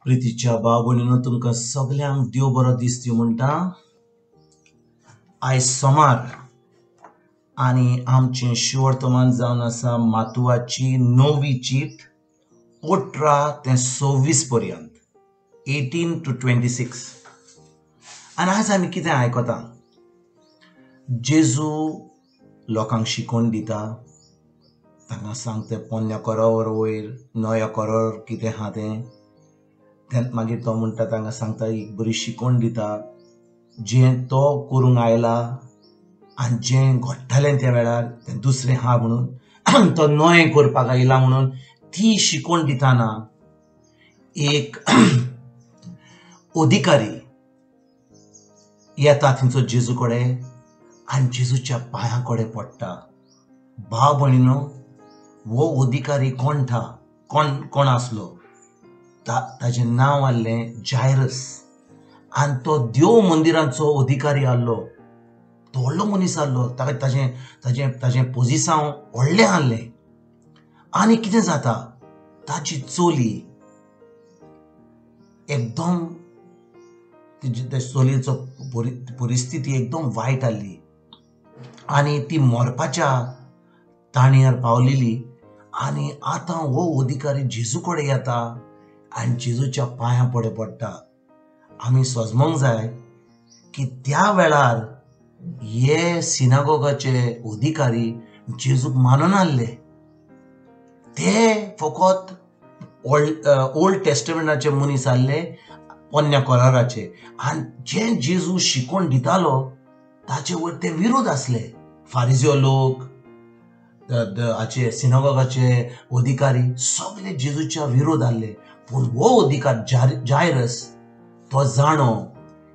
प्रितीच्या भाव भयणीनो, तुमकां सगल्यांक देव बरो दीस दिवं म्हणटा. आयज सोमार आनी आमचें शिवर्तमान जावन आसा मातुवाची 9वी चीट 18 ते 26 पर्यंत, 18 to 26. आनी आज आमी कितें आयकता? जेजू लोकांक शिकोवन दिता, तांकां सांगता पोन्न्या कोरावर वयर नव्या कोरावर कितें आहा तें. मागीर तो म्हणटा, तांकां सांगता, एक बरी शिकोवन दिता जें तो करूंक आयला आनी जें घडटालें त्या वेळार तें दुसरें आहा म्हणून, तो नवें करपाक आयला म्हणून ती शिकोवन दिताना एक अधिकारी येता थंयचो जेजू कडेन आनी जेजूच्या पांयां कडेन पडटा. भाव भयणीनो, हो अधिकारी कोण था, कोण आसलो? ताजें नांव आसलें जायरस. आनी तो देव मंदिराचो अधिकारी आसलो. तो व्हडलो मनीस आसलो. ताका ताजें ताजें ताजें पोजिसांव व्हडलें आसलें. आनी कितें जाता, ताची चली एकदम, त्या चलयेचो परिस्थिती एकदम वायट आसली आनी ती मरपाच्या ताणयार पावलेली. आनी आतां हो अधिकारी जेजू कडेन येता आनी जेजूच्या पांयां पडे पडटा. आमी सजमोंक जाय की त्या वेळार हे सिनागोगाचे अधिकारी जेजूक माननासले. ते फकत ओल्ड टेस्टमेंटाचे मनीस आसले, पोन्न्या कोराराचे. आनी जें जेजू शिकोवन दितालो ताचे वयर ते विरोध आसले. फारिजियो लोक, हाचे सिनागोगाचे अधिकारी सगळे जेजूच्या विरोध आसले. पूण हो अधिकार जायरस तो जाणो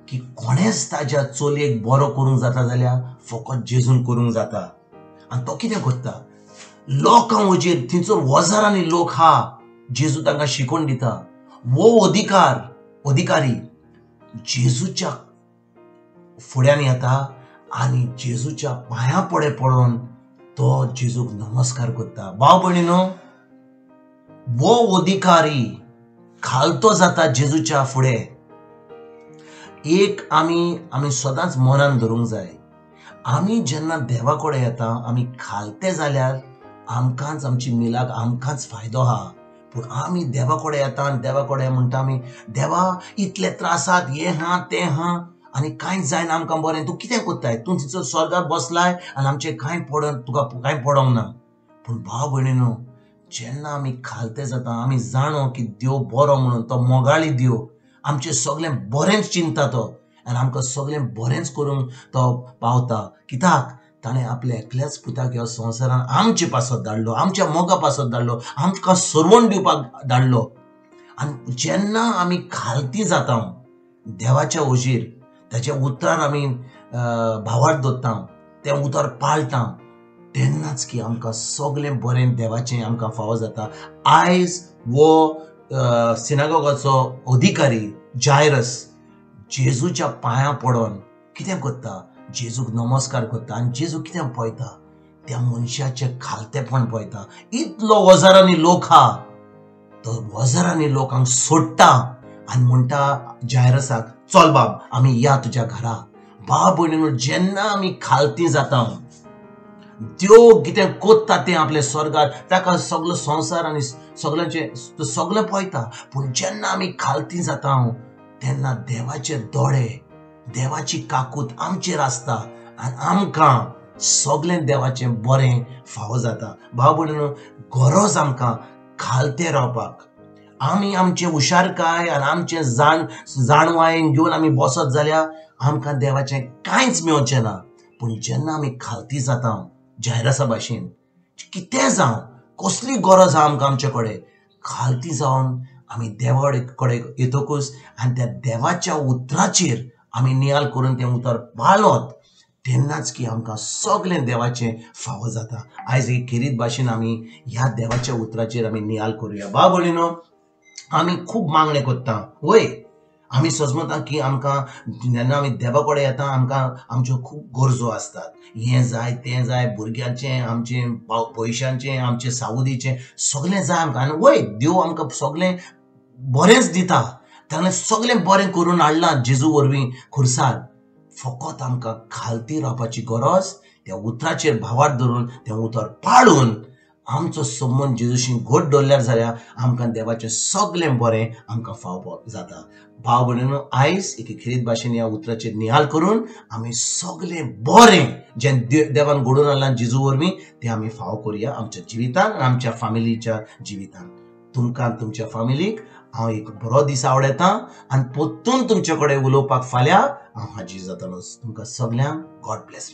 की कोणेच ताज्या चलयेक बरो करूंक जाता जाल्यार फकत जेजून करूंक जाता. आनी तो कितें करता, लोकां वजेर थंयसर हजारांनी लोक हा, जेजू तांकां शिकोवन दिता. हो अधिकारी जेजूच्या फुड्यान येता आनी जेजूच्या पांयां पडे पडोन तो जेजूक नमस्कार करता. भाव भयणीनो, हो अधिकारी खालतो जाता जेजूच्या फुडें. एक आमी सदांच मनान धरूंक जाय, आमी जेन्ना देवा कडेन येता आमी खालते जाल्यार आमकांच आमची मिलाक आमकांच फायदो आहा. पूण आमी देवा कडेन येता आनी देवा कडेन म्हणटा आमी, देवा इतले त्रासात, हें आहा तें आहा आनी कांयच जायना आमकां बरें, तूं कितें करताय? तूं थंयसर स्वर्गार बसलाय आनी आमचें कांय पडोन तुका कांय पडोंक ना. पूण भाव भयणीनो, जेन्ना आमी खालते जाता आमी जाणो की देव बरो म्हणून, तो मोगाळी देव, आमचें सगळें बरेंच चिंता तो आनी आमकां सगळें बरेंच करूंक तो पावता. कित्याक ताणें आपल्या एकल्याच पुताक ह्या संवसारान आमचे पासत धाडलो, आमच्या मोगा पासत धाडलो, आमकां सरवण दिवपाक धाडलो. आनी जेन्ना आमी खालती जाता देवाच्या वजीर, ताच्या उतरार आमी भावार्थ दवरता, तें उतर पाळटा, तेन्नाच की आमकां सगळें बरें देवाचें आमकां फावो जाता. आयज हो सिनागोगाचो अधिकारी जायरस जेजूच्या पांयां पडोन कितें करता, जेजूक नमस्कार करता. आनी जेजू कितें पळयता, त्या मनशाचें खालतेपण पळयता. इतलो हजारांनी लोक आहा, तो हजारांनी लोकांक सोडटा आनी म्हणटा जायरसाक, चल बाब आमी या तुज्या घरा. भाव भयणीनो, जेन्ना आमी खालती जाता, देव कितें कोत्ता तें आपल्या स्वर्गार, ताका सगलो संवसार आनी सगळ्यांचें सगळें पळयता. पूण जेन्ना आमी खालती जाता तेन्ना देवाचे दोळे, देवाची काकूत आमचेर आसता आनी आमकां सगळें देवाचें बरें फावो जाता. भाव भयणीनो, गरज आमकां खालते रावपाक. आमी आमचे हुशारकाय आनी आमचें जाणवायेन घेवन आमी बसत जाल्यार आमकां देवाचें कांयच मेळचें ना. पूण जेन्ना आमी खालती जाता जायरसा भाशेन, कितें जावं, कसली गरज आहा आमकां आमचे कडेन, खालती जावन आमी देवा कडेन येतकूच आनी त्या देवाच्या उतराचेर आमी नियाल करून तें उतर पाळत, तेन्नाच की आमकां सगळें देवाचें फावो जाता. आयज एक खेरीत भाशेन आमी ह्या देवाच्या उतराचेर आमी नियाल करुया. भाव भयणीनो, आमी खूब मागणें करता, वय आमी सजमता की आमकां जेन्ना आमी देवा कडेन येता आमकां आमच्यो खूब गरजो आसतात, हें जाय तें जाय, भुरग्यांचें, आमचें पयशांचें, आमचें सावदीचें, सगळें जाय आमकां. आनी वय देव आमकां सगळें बरेंच दिता. ताणें सगळें बरें करून हाडलां जेजू वरवीं खुर्सार. फकत आमकां खालती रावपाची गरज, त्या उतराचेर भावार्थ धरून तें उतर पाळून आमचो संबंद जेजूशी घट दवरल्यार जाल्यार आमकां देवाचें सगळें बरें आमकां फावपाक जाता. भाव भयणीनो, आयज एके खेरीत भाशेन ह्या उतराचेर निहाल करून आमी सगळें बरें जें देवान घडोवन हाडलां जेजू वरवीं तें आमी फाव करुया आमच्या जिवितान, आमच्या फामिलीच्या जिवितान. तुमकां तुमच्या फामिलीक हांव एक बरो दीस आवडयतां आनी परतून तुमचे कडेन उलोवपाक फाल्यां हांव हाजीर जातलो. तुमकां सगल्यांक गॉड ब्लेस.